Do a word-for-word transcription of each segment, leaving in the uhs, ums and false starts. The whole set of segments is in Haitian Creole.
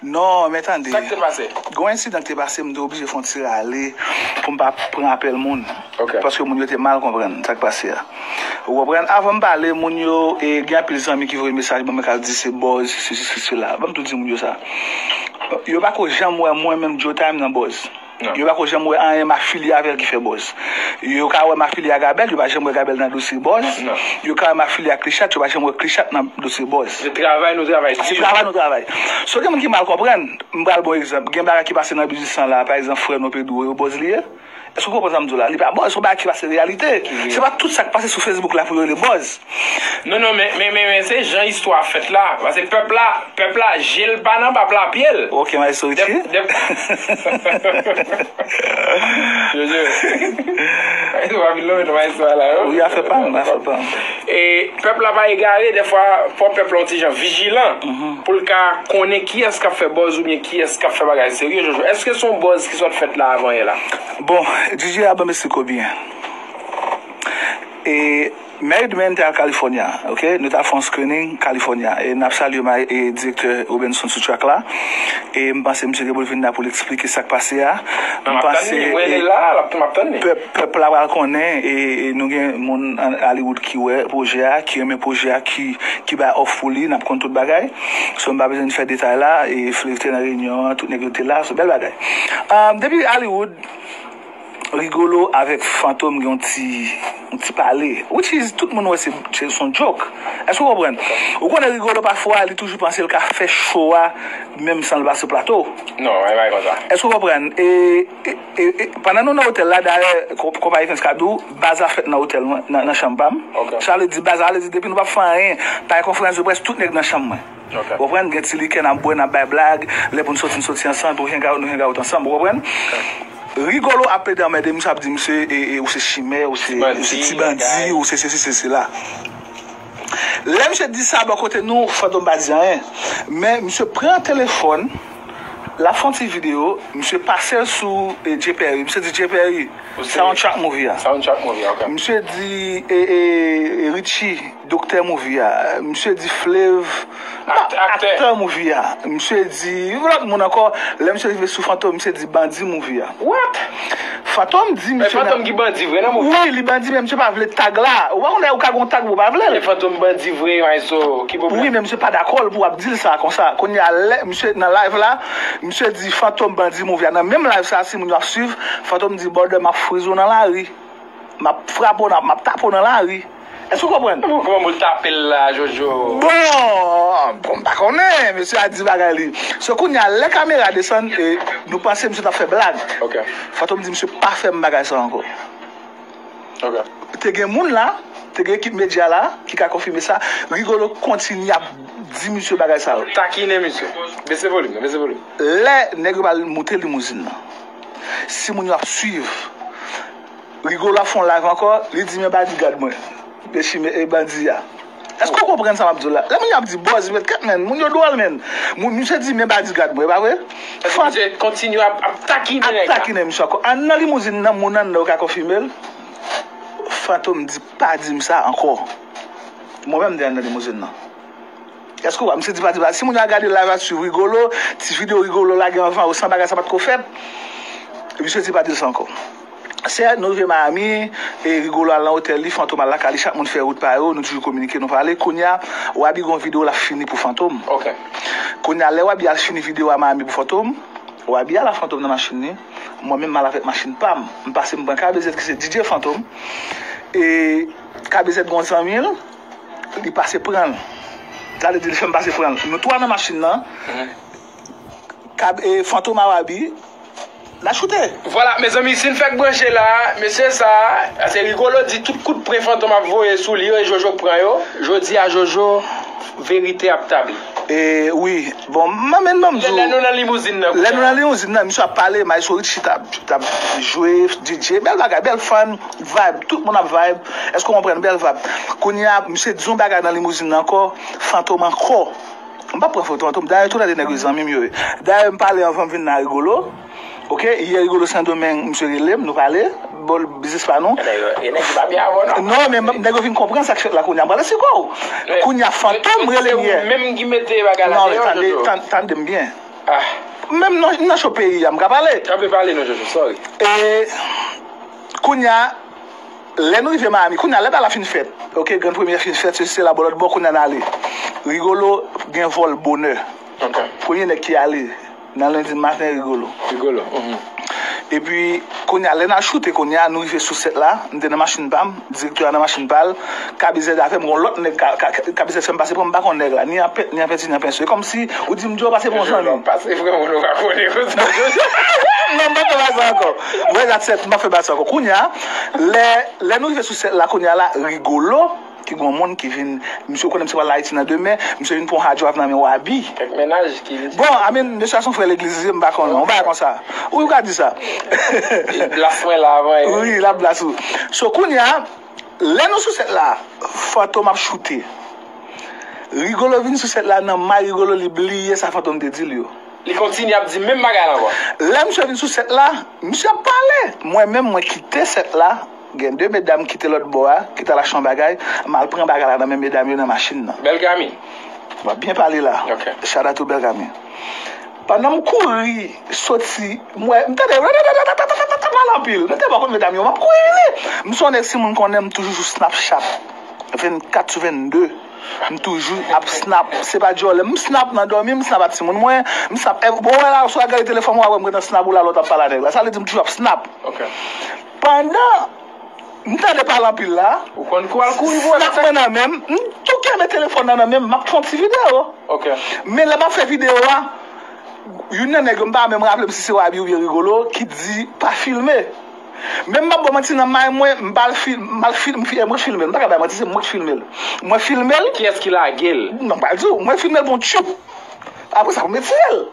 Non, men tande. Sa k te pase? Gen yon ensidan ki te pase, m te oblije fè yon ti rale pou m pa pran apèl moun. Ok. Paske moun yo te mal konprann sa k pase a. Ou konprann? Avan m pale, moun yo, e, gen anpil zanmi ki voye mesaj ban mwen k ap di se buzz, sesi, se sela. Ban m tou di moun yo sa. Yo pa ko janm wè mwen menm Joe Time nan buzz. Non. Yo pa ko janm wè anyen m afilye avè l ki fè buzz. Yo ka wè m afilye a Gabel, yo pa janm wè Gabel nan dosye buzz. Non. Yo ka wè m afilye a Klichat, yo pa janm wè Klichat nan dosye buzz. Se travay nou travay. Se travay nou travay. So, gen moun ki mal konprann. M pral bon egzanp. Gen bagay ki pase nan biznis lan la, pa egzanp, frè nou Pedro, yo buzz li ye. Èske w konprann sa m di w la? Li pa buzz, se yon bagay ki pase reyalite. Se pa tout sa k pase sou Facebook la pou yo rele buzz. Non, non, men, men, men, men se jan istwa a fèt la. Paske pèp la, pèp la, je l pa nan pap la, pye l. Ok, maestro Richie. Jojo. Maestro pa vin lonmen nan maestro la, non? Wi, afè pa m, afè pa m. E pèp la pa egare, dèfwa, fò pèp la yon ti jan vijilan pou l ka konnen kiyès k ap fè buzz oubyen kiyès k ap fè bagay serye, Jojo. Èske se yon buzz ki sot fèt la avan yè la? Bon, D J a ban m esplike w byen. E Married Man te al California, ok? Nou t al fè yon screening California. E n ap salye ma-, e direktè Robenson sou track la. E m panse misye gen pou l vin la pou l eksplike sa k pase a. M panse, e, pèp, pèp la pral konnen, e, e nou gen moun an Hollywood ki wè pwojè a, ki renmen pwojè a, ki, ki bay òf pou li, n ap konn tout bagay. So, m pa bezwen fè detay la, e Flave te nan reyinyon an, tout nèg yo te la, so, bèl bagay. Ah, depi Hollywood, Rigolo avèk Fantom gen yon ti, yon ti pale. Which is, tout moun wè se, se son joke. Èske w konprann? Ou konnen Rigolo pafwa, li toujou panse l ka fè show a, menm san l pa sou plato. Non, e pa konsa. Èske w konprann? E, e, e, e, pandan nou nan otèl la, dayè, ko-, konpayi Fens ka di w, baz la fèt nan otèl mwen, nan, nan chanm pa m. Ok. Sa vle di, baz la, vle di, depi nou p ap fè anyen, pa gen konferans de près, tout nèg nan chanm mwen. Ok. Ou konprann? Gen ti likè n ap bwè, n ap bay blag. Lè pou n soti, n soti ansanm. Pou hang out, nou hang out ansanm. Ou konprann? Rigolo ap plede anmède misye, ap di misye, e, e, ou se chimè, ou se, ou se ti bandi, ou se sesi, se sela. Lè misye di sa bò kote nou, Fantom pa di anyen. Men misye pran telefòn, l ap fè yon ti videyo, misye pase l sou, e, Jay Perry. Misye di, Jay Perry, soundtrack movie a. Soundtrack movie, ok. Misye di, e, e, e, Richie, doktè movie a. Misye di Flave, aktè movie a. Misye di yon lòt moun ankò. Lè misye rive sou Fantom, misye di bandi movie a. What? Fantom di misye Fantom ki bandi vre nan movie? Wi, li bandi, men misye pa vle tag la. Ou pa konnen ou ka gon tag ou pa vle l. Men Fantom bandi vre, maestro. Ki pwoblèm? Wi, men misye pa dakò l pou w ap di l sa konsa. Kounye a, lè misye nan live la, misye di Fantom bandi movie a. Nan menm live sa, si moun yo ap swiv, Fantom di, brother, m ap friz ou nan lari. M ap frape w nan, m ap tape w nan lari. Èske w konprann? Bon, kòman pou l tape l la, Jojo? Bon, bon, m pa konnen, mesye a di bagay li. So, kounye a, lè kamera desann, e, nou panse misye t ap fè blag. Ok. Fantom di misye pa fè m bagay sa ankò. Ok. Te gen moun la, te gen ekip medya la, ki ka konfime sa. Rigolo kontinye ap di misye bagay sa yo. Takinen misye. Bese volim nan, bese volim. Lè nèg yo pral moute limouzin nan, si moun yo ap swiv, Rigolo ap fè yon live ankò, li di, men bodyguard mwen. Pechi, men, e bandi a. Èske w konprann sa m ap di w la? Lè moun yo ap di buzz, men kèt, men, moun yo dwòl, men. Moun, misye di, men bodyguard mwen, e pa vre? Misye kontinye ap, ap takinen nèg la. Ap takinen misye ankò. Ann nan limouzin nan, moun anndan yo ka konfime l. Fantom di, pa di m sa ankò. Mwen menm m te ann nan limouzin nan. Èske w wè? Misye di pa di pa. Si moun yo al gade live la sou Rigolo, ti videyo Rigolo lage anvan yo, san bagay sa pa t ko fèt. Misye di pa di l sa ankò. Sè, nou rive Miami, e Rigolo al nan otèl li, Fantom al lakay li, chak moun fè wout pa yo, nou toujou kominike, nou pale. Kounye a, Wabi gon videyo l ap fini pou Fantom. Ok. Kounye a, lè Wabi al fini videyo a Miami pou Fantom, Wabi al ak Fantom nan machin li, mwen menm m al avèk machin pa m. M pase m pran K B Z ki se D J Fantom. E K B Z gon zanmi l, li pase pran l. Sa vle di li fè m pase pran l. Nou twa nan machin nan. Kab, e, Fantom a Wabi, n a choute. Vwala, mezanmi, si n fèk branche la, mesye sa, se Rigolo di tout kout pwen Fantom ap voye sou li yo, e Jojo pran yo. Jodi a, Jojo, verite ap tabli. E, wi. Bon, m, men ban m di w. Lè nou nan limouzin nan, lè nou nan limouzin nan, misye ap pale, Maestro Richie t ap, t ap jwe, D J, bèl bagay, bèl fun, vibe, tout moun ap vibe. Èske w konprann? Bèl vibe. Kounye a, misye di yon bagay nan limouzin nan ankò, Fantom ankò. M p ap pran foto Fantom. Dayè, tout lè de nèg yo zanmi m yo ye. Dayè, m pale anvan m vin nan Rigolo. Ok, yè Rigolo Sendomeng, misye rele m, nou pale. Bon, biznis pa nou. E nèg yo, e nèg yo pa byen avè w, non. Non, men nèg yo vin konprann sa k fèt la kounye a. M pral esplike w. Kounye a, Fantom rele m yè. Se ou menm ki mete bagay la deyò, Jojo. Non, men tande, tan-, tande m byen. Ah, menm nan, nan cho peyi a, m ka pale. Kanpe pale non, Jojo, sorry. E kounye a, lè nou rive Miami, kounye a, lè bagay la fin fèt, ok, grenn premyè fin fèt, se, se la bò lòt bò, kounye a n ale. Rigolo gen vòl bonè. Ok. Premye nèg ki ale nan lendi maten, Rigolo. Rigolo. Mhm. Epi, kounye a, lè n al choute, kounye a, nou rive sou sèt la, m te nan machin pa m, direktè a nan machin pa l, K B Z avè m, gon lòt nèg, K-, K-, K B Z fè m pase pran, m pa konn nèg la, ni an pent, ni an penti, ni an penso. E kòmsi ou di m, Joe, pase pran zanmi. Pase pran moun ou pa konnen konsa. Non, m pa fè bagay sa ankò. Mwen, that's it, m pa fè bagay sa ankò. Kounye a, lè, lè nou rive sou sèt la, kounye a la, Rigolo, ki gon moun ki vin, misye konnen misye pral Ayiti nan demen, misye vin pran yon hard drive nan men Wabi. Kèk mennaj ki vin. Bon, I mean, mesye a se yon frè legliz, m pa konnen, yon bagay konsa. Ou ka di sa. Blas mwen la avan. Wi, l ap blas ou. So, kounye a, lè nou sou sèt la, Fantom ap choute. Rigolo vin sou sèt la, nan may Rigolo, li bliye sa Fantom te di l yo. Li kontinye ap di menm bagay la ankò. Lè misye vin sou sèt la, misye ap pale. Mwen menm, mwen kite sèt la. Gen de medam ki te lòt bò a, ki t al achte yon bagay. M al pran bagay la nan men medam yo nan machin nan. Bèl Kami. W ap byen pale la. Ok. Shout out to Bèl Kami. Pandan m kouri, soti, m wè, m tande, pale anpil. M te bò kot medam yo, m ap kouri vini. M se yon nèg, si moun konnen, m toujou sou Snapchat. Vennkat sou vennde. M toujou ap snap. Se pa djòlè. M snap nan dòmi, m snap ak timoun mwen, m snap. Bon, wè la, si w al gade telefòn mwen, w ap wè m ret nan snap ou la, lè w t ap pale a nèg la. Sa vle di m toujou ap snap. Ok. Pandan m tande pale anpil la, ou konn kou al kouri pou wè snap mwen nan men m, m tou kenbe telefòn nan nan men m, m ap fè yon ti videyo. Ok. Men lè m ap fè videyo a, youn nan nèg yo, m pa menm raple m si se Wabi oubyen Rigolo, ki di, "Pa filme." Men m p ap ba w manti, nan may mwen, m pa al fil-, m al fil-, m fi-, mwen filme l. M pa ka bay manti, se mwen ki filme l. Mwen filme l. Kiyès ki lage l? Non, m pral di w, mwen filme l pou yon tchoup. Apre sa, pou m retire l.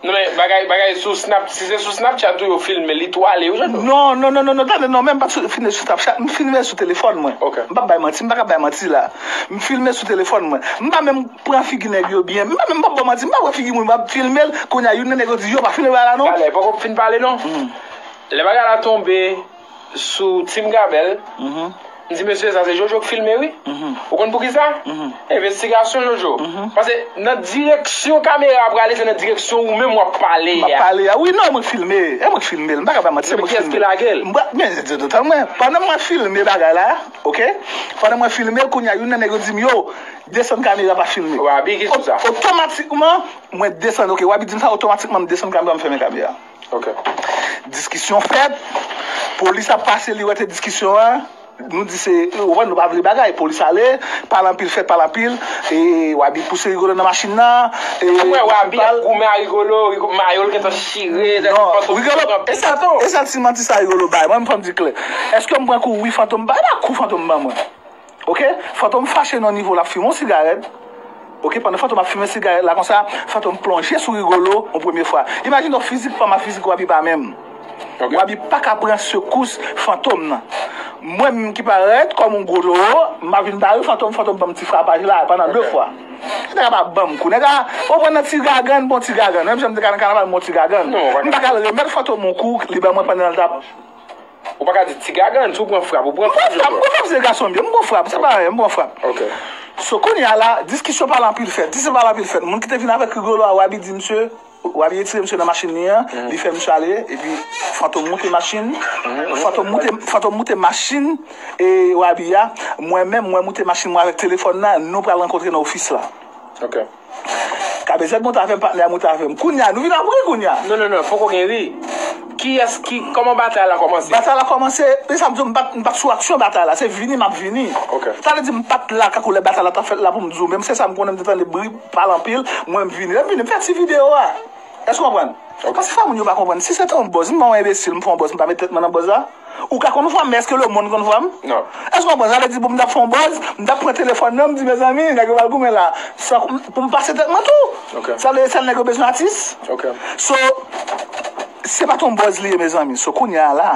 Non, men bagay, bagay sou Snap, si se sou Snapchat ou yo filme, li twale, ou jan. Non, non, non, non, non, tande, non, men m pa t sou, filme sou Snapchat, m filme sou telefòn mwen. Ok. M p ap bay manti, m pa ka bay manti la. M filme sou telefòn mwen. M pa menm pran figi nèg yo byen. M pa menm, m p ap ba w manti, m pa pran figi moun, m ap filme l. Kounye a, youn nan nèg yo di, "Yo, pa filme bagay la, non." Talè, poko fin pale, non. Lè bagay la tonbe sou Team Gabèl, m di, "Mesye, sa se Jojo k filme, wi." Ou konn poukisa? Envestigasyon, Jojo. Paske nan direksyon kamera a prale, se nan direksyon ou menm w ap pale a. M ap pale a. Wi, non, mwen filme. E mwen k filme l. M pa ka bay manti, se mwen k filme l. Men kiyès ki lage l? M pa, men, se, se, se, mwen, pandan mwen filme bagay la, ok? Pandan mwen filme l, kounye a, youn nan nèg yo di m, "Yo, desann kamera, pa filme." Wabi ki sou sa? Ot-, otomatikman, mwen desann, ok, Wabi di m sa, otomatikman, m desann kamera, m fèmen kamera. Ok. Diskisyon fèt. Polis ap pase, li wè te diskisyon an. Nou di se, ou konprann, nou pa vle bagay. Polis ale, pale anpil fèt, pale anpil. E Wabi pouse Rigolo nan machin nan. E Wabi ap goumen a Rigolo, Rigo-, mayo l gentan chire. Non, Rigolo, e sa, e sa ti manti sa Rigolo bay. Mwen, m fè m di klè. Èske m pran kou? Wi, Fantom bay, pa kou Fantom ban mwen. Ok? Fantom fache nan yon nivo, l ap fimen yon sigarèt. Ok? Pandan Fantom ap fimen sigarèt la konsa, Fantom plonje sou Rigolo yon premye fwa. Imajine w, fizik pa m ak fizik Wabi pa menm. Ok. Wabi pa ka pran sekous Fantom nan. Mwen menm ki parèt kòm yon gwo towo, m ap vin bare Fantom, Fantom ban m ti frapaj la pandan de fwa. Nèg la pa ban m kou. Nèg la, ou pran nan ti gagann, bon ti gagann. Menm jan m te ka nan kanaval, m bon ti gagann. M pa ka al remèt Fantom yon kou, li ban mwen pandan l t ap Ou pa ka di ti gagann, si w pran frap, ou pran frap. M pran frap, m pran frap, se gason m ye, m pran frap, se pa anyen, m pran frap. Ok. So, kounye a la, diskisyon pale anpil fèt. Diskisyon pale anpil fèt. Moun ki te vin avèk Rigolo a, Wabi di misye, Wabi retire misye nan machin li an, li fè misye ale, epi Fantom moute machin, Fantom moute, Fantom moute machin, e Wabi a, mwen menm, mwen moute machin mwen avèk telefòn nan, nou pral rankontre nan ofis la. Ok. K B Z monte avè m, patnè a monte avè m. Kounye a, nou vin ap ri kounye a. Non, non, non, poko gen ri. Kiyès ki, kòman batay la kòmanse? Batay la kòmanse, men sa m di w, m pa t, m pa t sou aksyon batay la, se vini m ap vini. Ok. Sa vle di m pa t la, kankou lè batay la t ap fèt la pou m di w, men se sa m konnen, m te tande bri, pale anpil, mwen m vini. Lè m vini, m fè ti videyo a. Èske w konprann? Ok. Paske fò moun yo pa konprann. Si se te yon buzz, m pa yon enbesil, m fè yon buzz, m pa met tèt mwen nan buzz la. Ou ka konn vwa m, men èske lemonn konn vwa m? Non. Èske w konprann? Sa vle di pou m t ap fè yon buzz, m t ap pran telefòn nan, m di, "Mezanmi, nèg yo pral goumen la." Sa, pou m pase tèt mwen tou. Ok. Sa vle di sèl nèg yo bezwen atis. Ok. So, se pa t yon buzz li ye, mezanmi. So, kounye a la,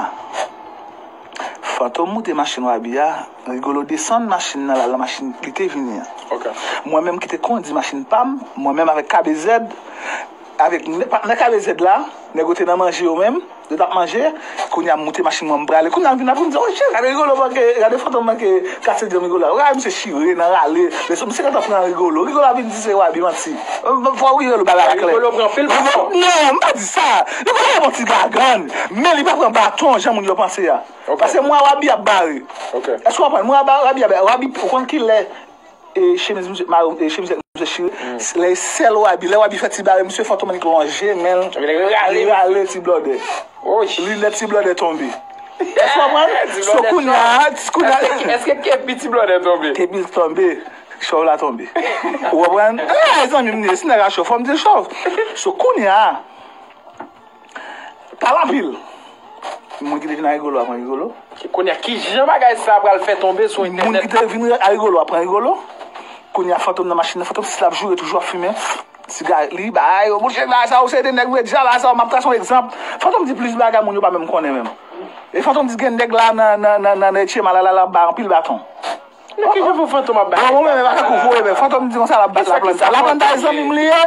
Fantom moute machin Wabi a, Rigolo desann machin nan, l al nan machin li te vini an. Ok. Mwen menm ki te kondi machin pa m, mwen menm avèk K B Z, avèk nè-, patnè K B Z la, nèg yo te nan manje yo menm, yo t ap manje, kounye a m moute machin mwen, m prale. Kounye a m vin apre, m di, "Oh, shit, gade Rigolo manke, gade Fantom manke kase djòm Rigolo la." Ou gade misye chire nan rale, lè misye gentan pran Rigolo. Rigolo ap vin di se Wabi manti. Fò Rigolo ba bagay klè. Rigolo pran pil baton. Non, m pa di sa. Li pa yon ti gagann, men li pa pran baton jan moun yo panse a. Ok. Paske mwen Wabi ap bare. Ok. Èske w konprann? Mwen Wabi ap bare. Wabi, ou konn ki lè e chemiz misye, mayo, e chemiz misye chire. Lè sèl Wabi, lè Wabi fè ti bare, misye Fantom annik lonje men l, li rale ti blòdè. Linèt ti blòdè tonbe. Èske w konprann? So kounye a, kounye a. Èske kepi ti blòdè tonbe? Kepi tonbe. Chòv la tonbe. Ou konprann? E zanmi m li ye, si nèg a chòv, fò m di l chòv. So kounye a, pale anpil. Moun ki te vin a Rigolo a pran Rigolo. Kounye a, kijan bagay sa pral fè tonbe sou entènèt? Moun ki te vin a Rigolo a pran Rigolo. Kounye a, Fantom nan machin nan, Fantom sis la ap joure toujou ap fimen. Sigarèt li, bay, yo, mouche, bagay sa yo, se de nèg vre, dja bagay sa yo, m ap trase yon egzanp. Fantom di plis bagay moun yo pa menm konnen menm. E Fantom di gen nèg la nan, nan, nan, nan, nan Etchema la, la, la, ba anpil baton. Men kijan pou Fantom ap bat? Bon, mwen menm, e pa tankou vre, men Fantom di konsa l ap bat Laplanta. Laplanta e zanmi m li ye.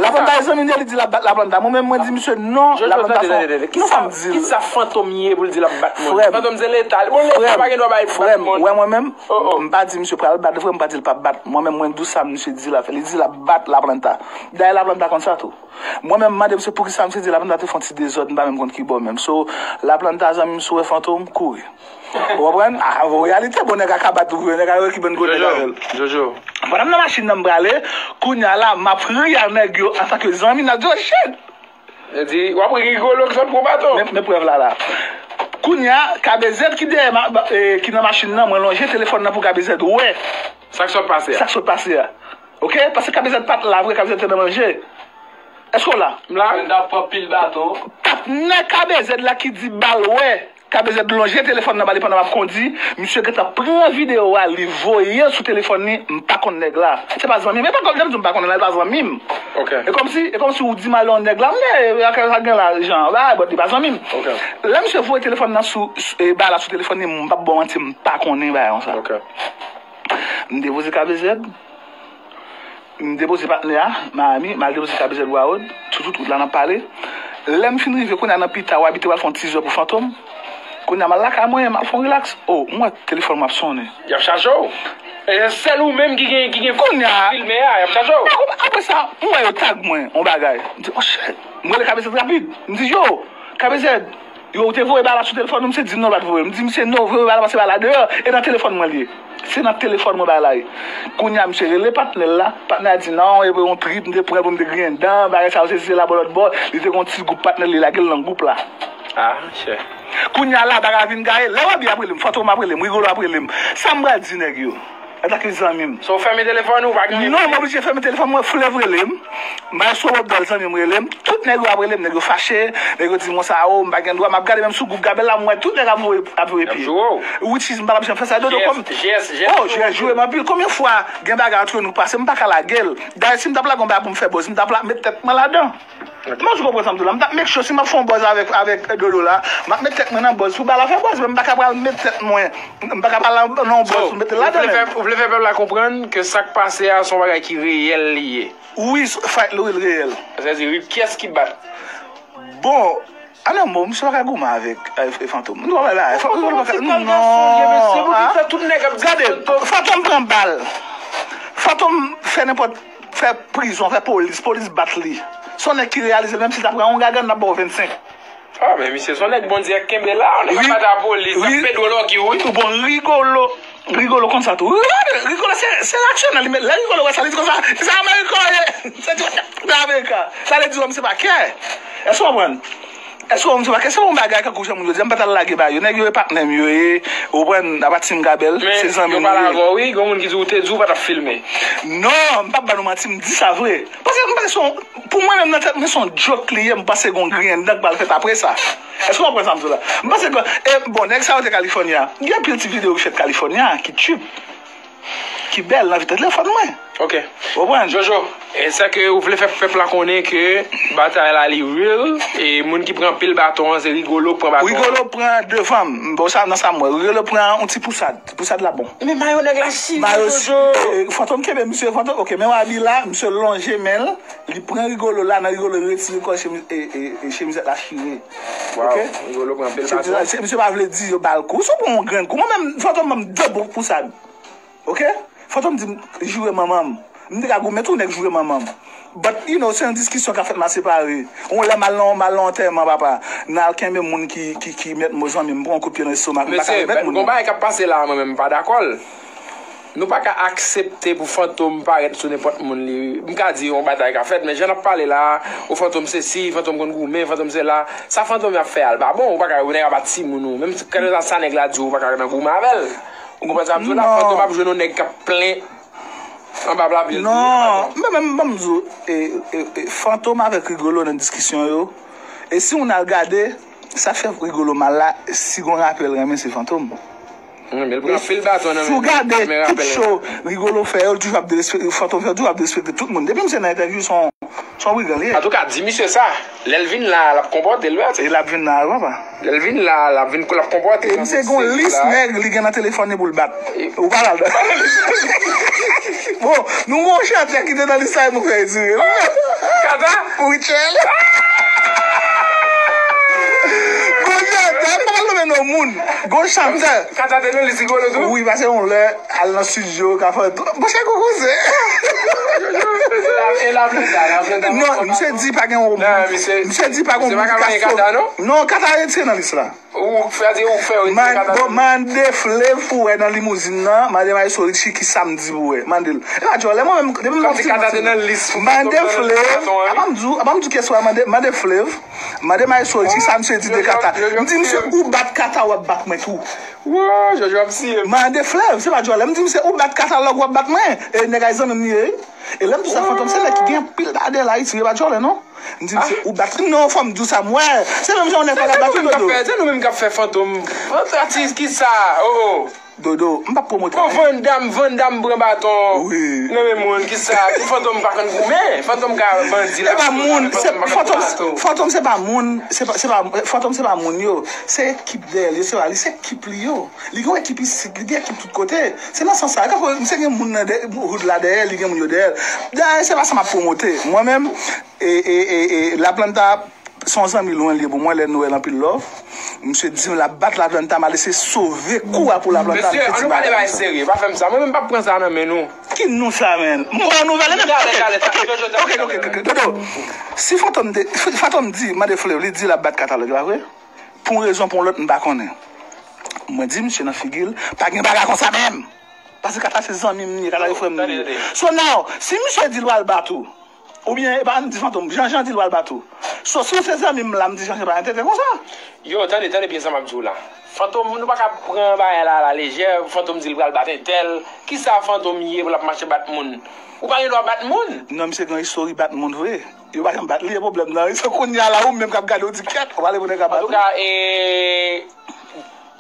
Laplanta e zanmi m li ye, li di l ap bat Laplanta. Mwen menm, mwen di misye non, Laplanta fè. Non, sa m di l. Kisa Fantom ye pou l di l ap bat moun? Fantom se Leta. Bon, Leta pa gen dwa bay bat moun. Frè m, wè mwen menm, m pa di misye pral bat vre, m pa di l p ap bat. Mwen menm, mwen di w sa misye di l ap fè. Li di l ap bat Laplanta. Dayè, Laplanta konn sa tou. Mwen menm, m mande misye poukisa misye di Laplanta te fè yon ti dezòd, m pa menm konn ki bò menm. So, Laplanta, zanmi m, si w wè Fantom, kouri. Ou konprann? A, an reyalite, bon, nèg a ka bat ou vre, nèg a wè ki bann gwo nèg avè l. Jojo. Pandan m nan machin nan m prale, kounye a la, m ap ri a nèg yo antanke zanmi, n ap di, "Oh, shit!" Yo di, w ap ri Rigolo ki sot pran baton. Men, men prèv la, la. Kounye a, K B Z ki dèyè, ma, ba, e, ki nan machin nan, mwen lonje telefòn nan pou K B Z wè. Sa k sot pase a? Sa k sot pase a. Ok? Paske K B Z pa t la vre, K B Z te nan manje. Èske w la? M la. L t ap pran pil baton. Patnè K B Z la ki di ba l wè. K B Z lonje telefòn nan ba li pandan m ap kondi. Misye gentan pran videyo a, li voye l sou telefòn li. M pa konn nèg la. Se pa zanmi m. E pa kòm jan m di w m pa konnen l, li pa zanmi m. Ok. E kòmsi, e kòmsi ou di m ale yon nèg la, m di, "E, sa gen la, jan, bay, but li pa zanmi m." Ok. Lè misye voye telefòn nan sou, sou, e, ba la sou telefòn li, m p ap ba w manti, m pa konnen bagay konsa. Ok. M depoze K B Z. M depoze patnè a, Miami, m al depoze K B Z Broward, sou tout wout la n ap pale. Lè m fin rive, kounye a nan pita, w abite pral fè yon ti zò pou Fantom. Kounye a m al lakay mwen, m al fè yon rilaks. O, m wè telefòn mwen ap sonnen. Y ap chache w. E se sèl ou menm ki gen, ki gen kounye a filme a, y ap chache w. Apre, apre sa, m wè yo tag mwen, yon bagay. M di, "Oh shit." M rele K B Z rapid. M di, "Yo, K B Z." Yo, ou te voye bagay la sou telefòn ou, misye di non, l pa t voye. M di misye non, voye bagay la, paske bagay la deyò, e nan telefòn mwen li ye. Se nan telefòn mwen bagay la ye. Kounye a, misye rele patnè l la, patnè a di non, e yon trip, m te pran l pou m te griyen dan, bagay sa yo, se, se la bò lòt bò, li te gen yon ti gwoup patnè l, li lage l nan gwoup la. Ah, chè. Kounye a la, bagay la vin gaye, lè Wabi ap rele m, Fantom ap rele m, Rigolo ap rele m, sa m pral di nèg yo? Antanke zanmi m. So, w fèmen telefòn ou, pa gen. Non, m oblije fèmen telefòn mwen, Flèv rele m. M al sou Wòbdòl, zanmi m rele m. Tout nèg yo ap rele m, nèg yo fache, nèg yo di m konsa, o, m pa gen dwa. M ap gade menm sou gwoup Gabèl la, m wè tout nèg ap voye, ap voye pye. Which is, m pa t ap janm fè sa, Dodo, kòm. G S, G S, oh, G S joure m anpil. Konbyen fwa gen bagay antre nou k pase, m pa ka lage l. Dayè, si m t ap lage yon bagay pou m fè buzz, m t ap la, met tèt mwen ladan. M pa konprann sa m di w la. M t ap make sure si m ap fè yon buzz avèk, avèk Dodo la, m ap met tèt mwen nan buzz pou bagay la fè buzz, men m pa ka pral met tèt mwen, m pa ka pral nan yon buzz pou m met ladan menm. Ou vle fè, ou vle fè pèp la konprann ke sa k pase a se yon bagay ki reyèl li ye. Wi, fight Loril reyèl. Sa vle di, kiyès ki bat? Bon, an yon mo, misye pa ka goumen avèk, avèk Fantom. Nou pa bay bagay. Fantom pa ka, non. Gade, Fantom pran bal. Fantom fè nenpòt, fè prizon, fè polis, polis bat li. Se yon nèg ki reyalize l, menm si l ta pran yon gagann, l ap ba w vennsenk. Ah, men misye se yon nèg Bondye kenbe la, yon nèg ap bat lapolis, l ap pèdi w lògi w, wi. Bon, Rigolo, Rigolo konn sa tou. Rigolo, Rigolo se, se raksyonèl, li met, lè Rigolo wè sa, li di konsa, "Se sa Amerika ye, se tout Amerika." Sa vle di, wè, misye pa kè. Èske w konprann? Èske w konprann, misye pa kè? Se yon bagay kankou jan moun yo di, m pa t al lage ba yo. Nèg yo e patnè m yo ye, ou konprann, apa Team Gabèl, se zanmi nou yo ye. Men yo pale avè w, wi, gen moun ki di w te di w pa t ap filme. Non, m p ap ba nou manti, m di sa vre. Paske m panse se yon Pou mwen menm nan tèt mwen se yon joke li ye, m panse gen yon griyen dan k pral fèt apre sa. Èske w konprann sa m di w la? M panse ke, e, bon, nèg sa yo te California. Gen anpil ti videyo ki fèt California ki cheap. ki bèl nan vi telefòn mwen. Ok. Ou konprann? Jojo, e sa ke ou vle fè pèp la konnen ke batay la li real, e moun ki pran pil baton an, se Rigolo k pran baton an. Rigolo pran devan m, bon, sa, nan sa m wè. Rigolo pran yon ti pousad. Ti pousad la bon. Men mayo nèg la chire, Jojo. Fantom kenbe misye, Fantom, ok, men w abi la, misye lonje men l, li pran Rigolo la, nan Rigolo retire kò chemiz, e, e, e chemizèt la chire. Waw, ok? Rigolo pran pil baton. Misye pa vle di yo ba l kou. Si w pran yon grenn kou, mwen menm, Fantom ban m de bon pousad. Ok? Fantom di m, joure manman m. M te ka goumen tou, nèg joure manman m. But, you know, se yon diskisyon k ap fèt mal separe. Yon lè m al nan, m al nan antèman, papa. N al kenbe moun ki, ki, ki mèt mo zanmi m, m pran yon kout pye nan estomak, m pa ka remèt moun nan. Mesye, gon bagay k ap pase la a, mwen menm, m pa dakò l. Nou pa ka aksepte pou Fantom parèt sou nenpòt moun li. M ka di yon batay ka fèt, men jan n ap pale la a, o Fantom se si, Fantom konn goumen, Fantom se la. Sa Fantom ap fè a, l pa bon, ou pa ka, ou nèg ap bat timoun ou. Menm si, kèlkeswa sa nèg la di w, ou pa ka nan goumen avè l. Ou konprann sa m di w la? Non. Fantom ap jwenn yon nèg k ap plen anba lapli. Non, men, men, ban m di w, e, e, e, Fantom avèk Rigolo nan diskisyon yo. E si w al gade, sa k fè Rigolo mal la, si gon rapè l renmen, se Fantom. Wi, men l pran anpil baton nan men. Si w gade tout show Rigolo fè yo, l toujou ap derespekte, Fantom fè, l toujou ap derespekte tout moun. Depi misye nan entèvyou, se yon, se yon brigan li ye. Antouka, di misye sa. Lè l vin la, l ap konpòte l, wi. E l ap vin la, papa. Lè l vin la, l ap vin, l ap konpòte l. E misye gen yon lis nèg li gen nan telefòn li pou l bat. Ou pa ladan. Bon, nou gen yon chantè ki te nan lis la, e nou fè retire l. Kata? Richel. Gon chantè, m pa pral nonmen non moun. Gon chantè. Kata te nan lis Rigolo tou? Wi, paske yon lè, al nan estidyo, ka fè tout. Monchè, gon koze. E Laplanta, Laplanta. Non, misye di pa gen yon, misye di pa gen yon moun ki ka sove. Non, Kata retire nan lis la. Ou fè di ou fè retire Kata. Bon, mande Flav pou wè nan limouzin nan, mande Maestro Richie ki sa m di pou wè. Mande l. E pa djòlè, mwen menm, depi m nan ti mande Flav, apa m di w, apa m di w kiyès wè, mande, mande Maestro Richie sa misye di de Kata. M di misye ou bat Kata w ap bat mwen tou. Wo, Jojo ap siye. Mande Flav, se pa djòlè. M di misye ou bat Kata lòk w ap bat mwen. E nèg a zanmi m li ye. E lè m di sa Fantom, se nèg ki gen anpil badè la Ayiti, e pa djòlè non. M di misye ou bat li. Non, fò m di w sa m wè. Se menm jan yon nèg pa ka bat ou, Dodo. Se nou menm k ap fè Fantom. Atis, kisa? Oh, oh. Dodo, m p ap pwomote anyen. Bon, Van Damme, Van Damme pran baton. Wi. Nan men moun, kisa? Pou Fantom pa konn goumen. Fantom ka bandi la. Se pa moun, se Fantom, Fantom se pa moun, se pa, se pa, Fantom se pa moun yo. Se ekip dèyè l yo, se pa li, se ekip li yo. Li gen yon ekip isit, li gen ekip tout kote. Se nan sans sa, kanpe, misye gen moun nan dè-, hood la dèyè, li gen moun yo dèyè l. Dayè, se pa sa m ap pwomote. Mwen menm, e, e, e, e, Laplanta, se yon zanmi lwen li ye pou mwen, lè nou wè l anpil love. Misye di m l ap bat Laplanta, m al eseye sove kou a pou Laplanta. Mesye, ann nou pale bagay serye, pa fè m sa. Mwen menm m p ap pran sa nan men nou. Ki nou sa, menn? M pran nouvèl, e menm. Talè, talè, talè, Jojo, talè, talè. Ok, ok, ok, ok. Dodo, si Fantom te, Fantom di, mande Flav, li di l ap bat Kata lòk, e pa vre? Pou yon rezon, pou yon lòt, m pa konnen. Mwen di misye nan figi l, pa gen bagay konsa menm. Paske Kata se zanmi m li ye, Kata se frè m li ye. So now, si misye di l pral bat ou, oubyen, e pa m di Fantom, Jean Jean di l pral bat ou. So, si w se zanmi m la, m di Jean Jean pa entètè konsa. Yo, tande, tande byen sa m ap di w la. Fantom, nou pa ka pran bagay la a la lejè, Fantom di l pral bat entèl. Kisa Fantom ye pou l ap mache bat moun? Ou pa gen dwa bat moun. Non, misye gen istori bat moun vre. Yo pa janm bat li, e pwoblèm nan. Se kounye a la, ou menm k ap gade, ou di, kèt, ou pale pou nèg ap bat ou. Antouka, e,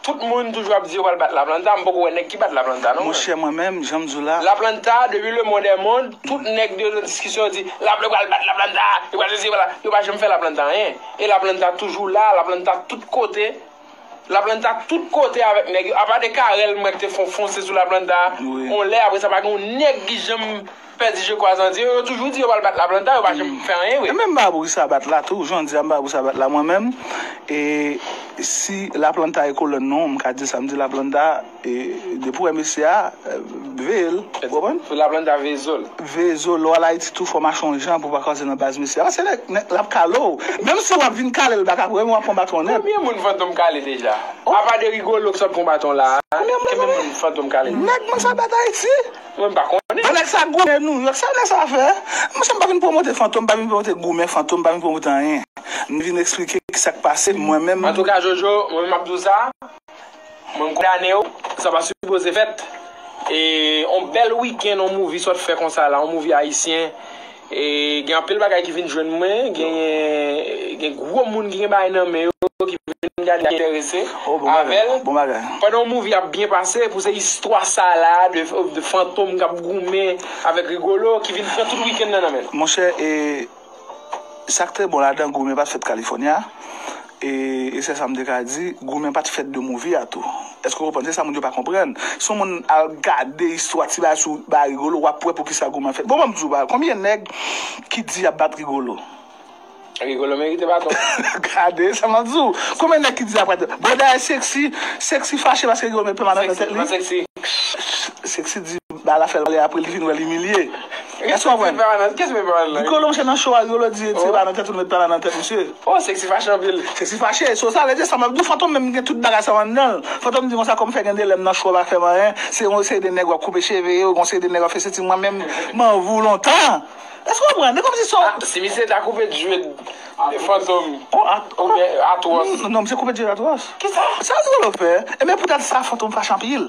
tout moun toujou ap di yo pral bat Laplanta, m poko wè nèg ki bat Laplanta, non. Monchè, mwen menm, jan m di w la. Laplanta, depi le monde est monde, tout nèg de nan diskisyon di, Laplanta pral bat Laplanta, yo pral sezi, yo pral, yo pa janm fè Laplanta anyen. E Laplanta toujou la, Laplanta tout kote. Laplanta tout kote avèk nèg yo. Apa de Carel, mwen ki te fon fonse sou Laplanta. Wi. On lè, apre sa, pa gen yon nèg ki janm pèdi je kwa zandye. Yo toujou di yo pral bat Laplanta, yo pa janm fè anyen, wi. E menm m pa pou sa bat la tou. Jan di a, m pa pou sa bat la mwen menm. E si Laplanta e kolòn nou, m ka di sa, m di Laplanta, e depi w wè mesye a, e, veye l. Ou konprann? Laplanta veye zo l. Veye zo l, lè w al Ayiti tou, fò w mache yon jan pou w pa kraze nan baz mesye a. Paske nèg, nèg, l ap kale w. Menm si w ap vin kale l bak apre, men w ap pran baton nèt. Konbyen moun Fantom kale deja? Oh. Apa de Rigolo k sot pran baton la a, konbyen moun Fantom kale? Nèg, mwen sa bat Ayiti. Mwen pa konnen. Bon, nèg sa goumen Nouyòk, sa nèg sa fè? Monchè, m pa vin pwomote Fantom, m pa vin pwomote goumen Fantom, m pa vin pwomote anyen. M vin eksplike kisa k pase, mwen menm. Antouka, Jojo, mwen menm m ap di w sa. Mwen, m kondane w, sa pa sipoze fèt. E, on bèl wikenn, on movie sot fè konsa la, on movie ayisyen. E, gen anpil bagay ki vin jwenn mwen, gen, gen gwo moun ki gen bagay nan men yo, ki vin li enterese avè l. Pandan yon movie ap byen pase, pou se istwa sa la de, de Fantom k ap goumen avèk Rigolo ki vin pran tout wikenn nan nan men l. Monchè, e sa k te bon ladan, goumen pa t fèt California. E, e se sa m te ka di, goumen pa t fèt de movie a tou. Èske w konprann? Se sa moun yo pa konprann. Si yon moun al gade istwa ti bagay sou bagay Rigolo, w ap wè poukisa goumen fèt. Bon, ban m di w bagay, konbyen nèg ki di y ap bat Rigolo? Rigolo merite baton. Gade sa m ap di w. Konbyen nèg ki di y ap bat? Bon, dayè Sexy, Sexy fache paske Rigolo met pèmanan nan tèt li. Sexy di bagay la fè l pale, apre li vin wè l imilye. Èske w konprann? Rigolo, monchè, nan show a, Rigolo di, tire pèmanan nan tèt ou, met pèmanan nan tèt misye. Oh, Sexy fache anpil. Sexy fache, so sa vle di sa m ap di w, Fantom menm gen tout bagay sa anndan l. Fantom di konsa, kòm fè gen de lè m nan show pa fè m anyen, se yon seri de nèg w ap koupe cheve yo, yon seri de nèg w ap fè senti mwen menm, m anvi w lontan. Èske w konprann? E kòmsi son. Ah, si misye ta koupe dread Fantom oubyen Atwòs. Non, non, misye koupe dread Atwòs. Kisa? Sa Rigolo fè. E men poutèt sa, Fantom fache anpil.